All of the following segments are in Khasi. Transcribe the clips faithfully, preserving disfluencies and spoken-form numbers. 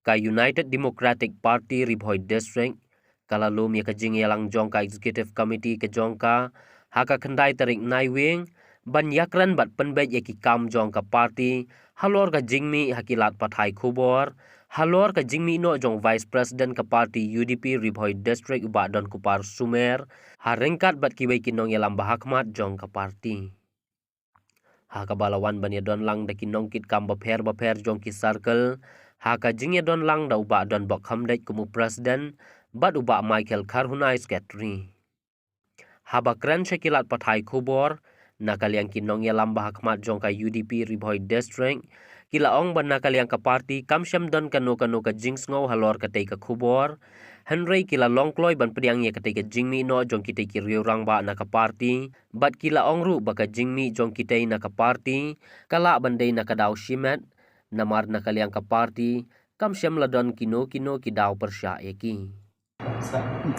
Ka United Democratic Party Ri Bhoi District ka la lum ïa ka jingïalang jong ka Executive Committee ka jong ka ha ka khyndai tarik Naiwieng ban ïakren bad pynbeit ïa ki kam jong ka party halor ka jingmih ha ki lad pathai khubor halor ka jingmih noh jong Vice President ka party U D P Ri Bhoi District u Bah Donkupar Sumer ha ryngkat bad kiwei ki nongïalam ba ha khmat jong ka party. Ha kaba la wan ban ïadon lang da ki nongkitkam bapher bapher jong ki circle ha ka jingïadon lang da u Bah Donbok Khamdeit kum u President bad u Bah Michael Kharhunai Secretary. Haba kren sha ki lad pathai khubor na ka liang ki nongïalam ba ha khmat jong ka U D P Ri Bhoi District ki la ong ba na ka liang ka party kam shym don kano kano ka jingsngew halor katei ka khubor, hynrei ki la long kloi ban pdiang ïa katei ka jingmih noh jong kitei ki riew rangbah na ka party bad ki la ong ruh ba ka jingmih jong kitei na ka party ka lah ban dei na ka daw shimet, namar na ka liang ka party kam shym la don kino kino ki daw pyrshah ïa ki.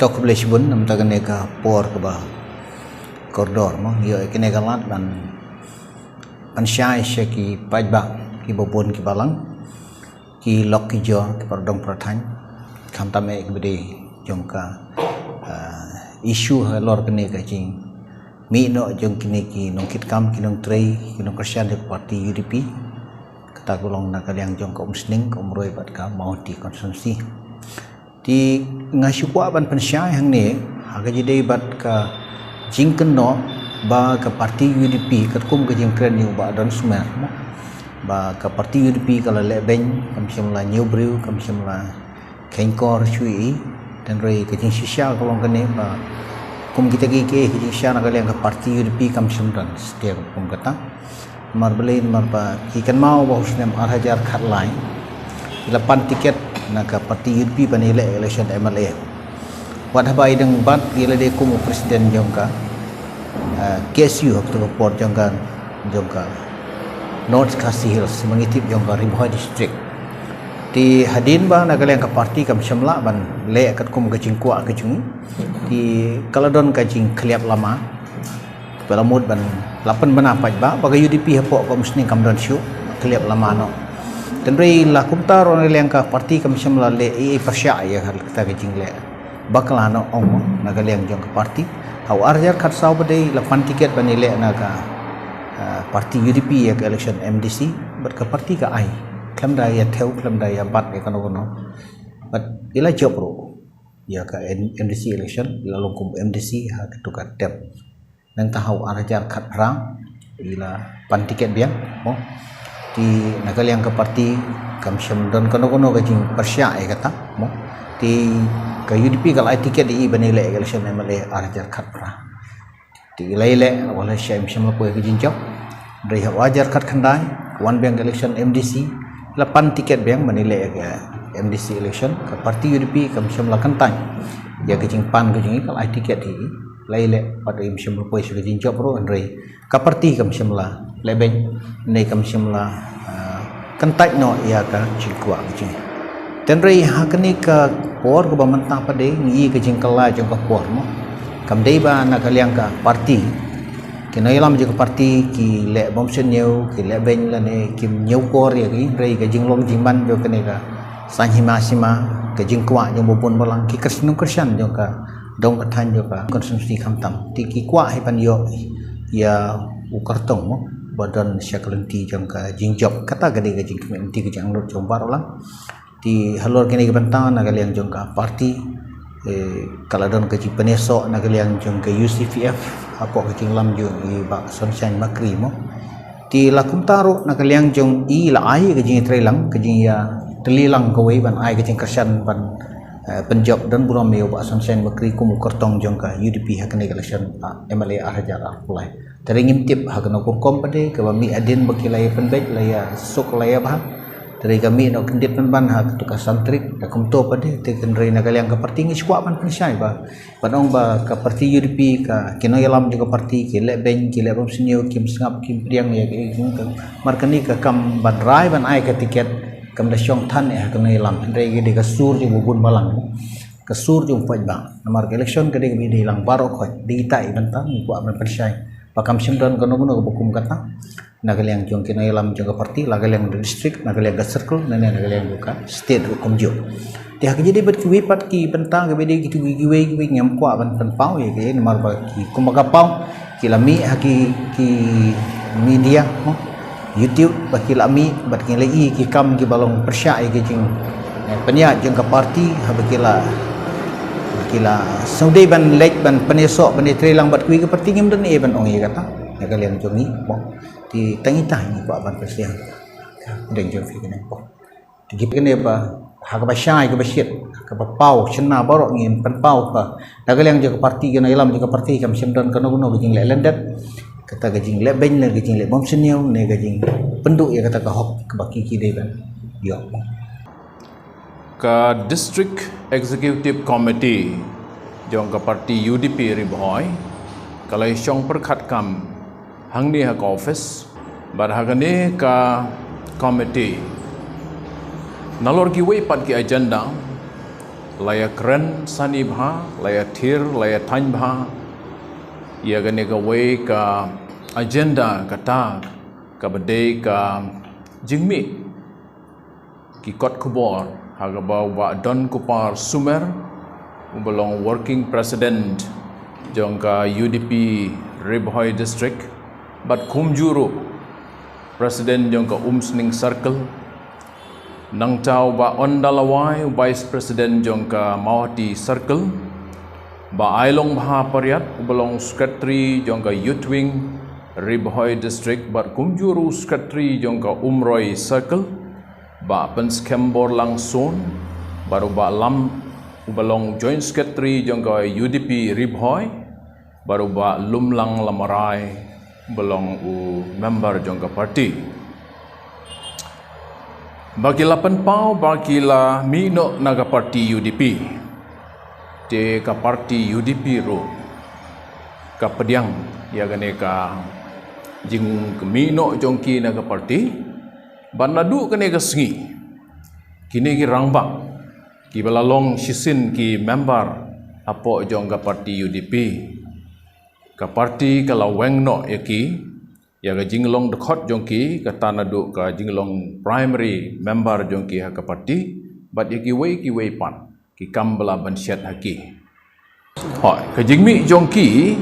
To khublei shibun namar kane ka por kaba kordor mo ïoh ïa kane ka lad ban pynshai sha ki paidbah kiba bun kiba lang, ki lok ki jor, ki para dong para thaiñ, khamtam eh kiba dei jong ka, ah, issue halor kane ka jingmih noh jong kine ki nongkitkam, ki nongtrei, ki nongkyrshan jong ka party U D P. Kata ka long na ka liang jong ka Umsning, ka Umroi bad ka Mawhati constituency. Te nga shu kwah ban pynshai hangne ha ka jingdei bad ka jingkynnoh ba ka party U D P katkum ka jingkren ïa u Bah Don Sumer mo, ba ka party U D P ka la leh beiñ, kam shym la ñiew briew, kam shym la kheiñkor shuh ïa i. Hynrei ka jingshisha ka long kane ba kum kita ki, ki, ka jingshisha na ka liang ka party U D P kam shym don stia kum kata. Namar balei, namar ba ki kynmaw ba u snem ar hajar khatlai ki la pan tiket na ka party U D P ban ïaleh election M L A. Wat haba i dang bat i la dei kum u president jong ka, ah, K S U ha kato ka por jong ka, jong ka North Khasi Hills, ma ngi tip jong ka Ri Bhoi District. Te hadien ba na ka liang ka party kam shym lah ban leh katkum ka jingkwah ka jong i, te ka la don ka jingkhliap lama. Ba la mut ban la pynbna paidbah ba ka U D P hapoh ka Umsning kam don shuh, khliap lama noh. Hynrei la kumta ruh na ka liang ka party kam shym la leh ei ei pyrshah ïa kata ka jingleh bakla noh ong mo na ka liang jong ka party. Ha u ar hajar khatsaw pat de la pan tiket ban ïaleh na ka, ah, party U D P ïa ka election M D C bad ka party ka ai, khlem da ïa thew, khlem da ïa bat ïa kano kano. Bad i la jop ruh ïa ka M D C election, i la long kum M D C ha kato ka term. Nangta ha u ar hajar khatphra i la pan tiket biang mo. Te na ka liang ka party kam shym don kano kano ka jingpyrshah ïa kata mo. Te ka U D P ka la ai tiket ïa i ban ïaleh election M L A ar hajar khatphra. Te i la ïaleh, wat la shai, im shym la poi ka jingjop. Hynrei ha u ar hajar khatkhyndai wan biang ka election M D C, la pan tiket biang ban ïaleh ka M D C election. Ka party U D P kam shym la kyntait ïa ka jingpan ka jong i, ka la ai tiket ïa i. La ïaleh, wat im shym la poi sha ka jingjop ruh, hynrei ka party kam shym la leh beiñ ne kam shym la, ah, kyntait noh ïa ka jingkwah ka jong i. Hynrei ha kane ka por kaba mynta pat de ngi i ka jingkylla jong ka por mo. Kam dei ba na ka liang ka party, ki nongïalam jong ka party ki leh bymsniew, ki leh beiñ lane kim ñiewkor ïa ki, hynrei ka jinglong jingman jong kane ka saiñ hima sima, ka jingkwah jong ba bun balang, ki kyrshan nongkyrshan jong ka dong ka thaiñ jong ka constituency khamtam. Te ki kwah hi ban ïoh ïa u kyrtong mo ba don sha ka lynti jong ka jingjop. Kata ka dei ka jingkhmih lynti, ka jingangnud jong baroh lang. Te halor kine ki bynta na ka liang jong ka party, eh, ka la don ka jingpynïasoh na ka liang jong ka U C P F hapoh ka jinglam jong i Bah Sunshine Makri mo. Te la kumta ruh na ka liang jong i la ai ka jingïatreilang, ka jingïatylli lang kawei ban ai ka jingkyrshan ban, eh, pynjop don burom ïa u Bah Sunshine Makri kum u kyrtong jong ka U D P ha kane ka election, ah, M L A ar hajar arphew lai. Te ngim tip ha kano ka rukom pat de kaba mih hadien ba ki la ïa pynbeit, la ïa suk, la ïa bha. Te ka mih noh kyndit pynban ha kato ka san tarik, da kumto pat de, te hynrei na ka liang ka party ngi shu kwah ban pynshai ba, ban ong ba ka party U D P, ka, ki nongïalam jong ka party ki leh beiñ, ki leh bymsniew, kim sngap, kim pdiang ïa ka, ïa ka, namar kane ka kam ban rai ban ai ka tiket kam da shong than eh ha ka nongïalam, hynrei ka dei ka sur jong ba bun balang, ka sur jong paidbah. Namar ka election ka dei kaba dei lang baroh khoit, dei kita i bynta ngi kwah ban pynshai ba kam shym don kano kano kaba kum kata. na ka liang jong ki nongïalam jong ka party, la ka liang ka district, na ka liang ka circle, na, na ka liang ka state ruh kumjuh. Te ha ka jingïadei bad kiwei pat ki bynta, kiba dei kitu ki, kiwei, kiwei ngam kwah ban pynpaw ïa ki, namar ba ki kumba ka paw ki la mih ha ki, ki media, mo, YouTube, ba ki la mih, bad ki la ïohi ki kam kiba long pyrshah ïa ki jing, eh, pynïaid jong ka party, haba ki la, ki la sngewdei ban leit ban pynïasoh, ban ïatreilang bad kiwei ki party, ngim don ei ban ong ïa kata na ka liang jong ngi, mo. Te tang ita ngi kwah ban pynshai. Dang jong phi kane, mo. Te ki kane ba, ha kaba shai, kaba shit, ha kaba paw, shynna baroh ngin pynpaw ka. Na ka liang jong ka party, ka nongïalam jong ka party, kam shym don kano kano ka jingleh lyndet. Kata ka jingleh beiñ, ne ka jingleh bym shynñiew, ne ka jingpynduh ïa kata ka hok kaba ki, ki dei ban ïoh. Ka District Executive Committee jong ka party U D P Ri Bhoi ka la ïashong pyrkhat kam hangne ha ka office. Bad ha kane ka committee, nalor kiwei pat ki agenda, la ïakren sani bha, la ïathir, la ïathaiñ bha ïa kane kawei ka agenda, kata kaba dei ka jingmih ki kot khubor ha kaba u Bah Donkupar Sumer, uba long working president jong ka U D P Ri Bhoi District, bad kumjuh ruh president jong ka Umsning Circle, nangta u Bah Onda Lawai, u vice president jong ka Mawhati Circle, Bah Ailong Bha Pariat, uba long secretary jong ka Youth Wing Ri Bhoi District, bad kumjuh ruh secretary jong ka Umroi Circle, Bah Pynskhem Borlang Soon, bad u Bah Lam, uba long joint secretary jong ka U D P Ri Bhoi, bad u Bah Lumlang Lamarai, uba long u member jong ka party. Ba ki la pynpaw ba ki la mih noh na ka party U D P. Te ka party U D P ruh ka pdiang ïa kane ka jingmih noh jong ki na ka party. Bad naduh kane ka sngi, kine ki rangbah kiba la long shisien ki member hapoh jong ka party U D P, ka party ka la weng noh ïa ki, ïa ka jinglong dkhot jong ki, kata naduh ka jinglong primary member jong ki ha ka party, bad ïa kiwei kiwei pat ki kam ba la ban shet ha ki. Hooid, ka jingmih jong ki,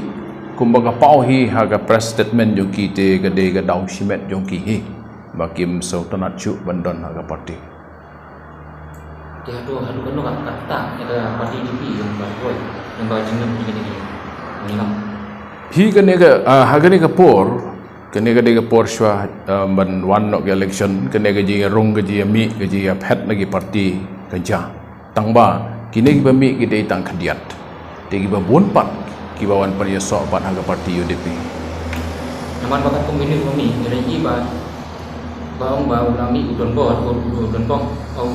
kumba ka paw hi ha ka press statement jong ki, te ka dei ka daw shimet jong ki hi ba kim sngewtynnad shuh ban don ha ka party. Te haduh, haduh katno ka, ka ktah ïa ka party U D P jong Bah Roy, jong Bah Jinglam, jong kane ka jinglam? Hi kane ka, ah, ha kane ka por, kane ka dei ka por shuwa, ah, ban wan noh ka election, kane ka jingïarung, ka jingïamih, ka jingïaphet na ki party ka jia. Tang ba kine kiba mih ki dei tang khyndiat. Te kiba bun pat kiba wan pynïasoh pat ha ka party U D P. Namar ba katkum kine kiba mih, ngi la ïohi ba, ba ong ba u la mih u Donbor, u, u Donbor, u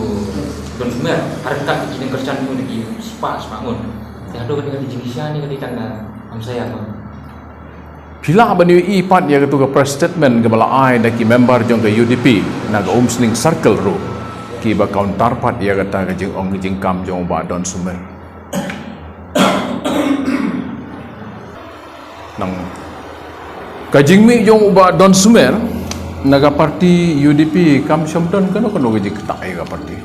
Donsumer, ha ryngkat ki jingkyrshan ki ngut ki spah, spah ngut. Te haduh kane ka jingbishar ne ka dei tang na hamsaïa ko. Phi lah ban ïohi pat ïa katu ka press statement kaba la ai da ki member jong ka U D P na ka Umsning Circle ruh, kiba counter pat ïa kata ka jingong ka jingkam jong u Bah Donsumer. Nang ka jingmih jong u Bah Donsumer na ka party U D P kam shym don kano kano ka jingktah ïa ka party.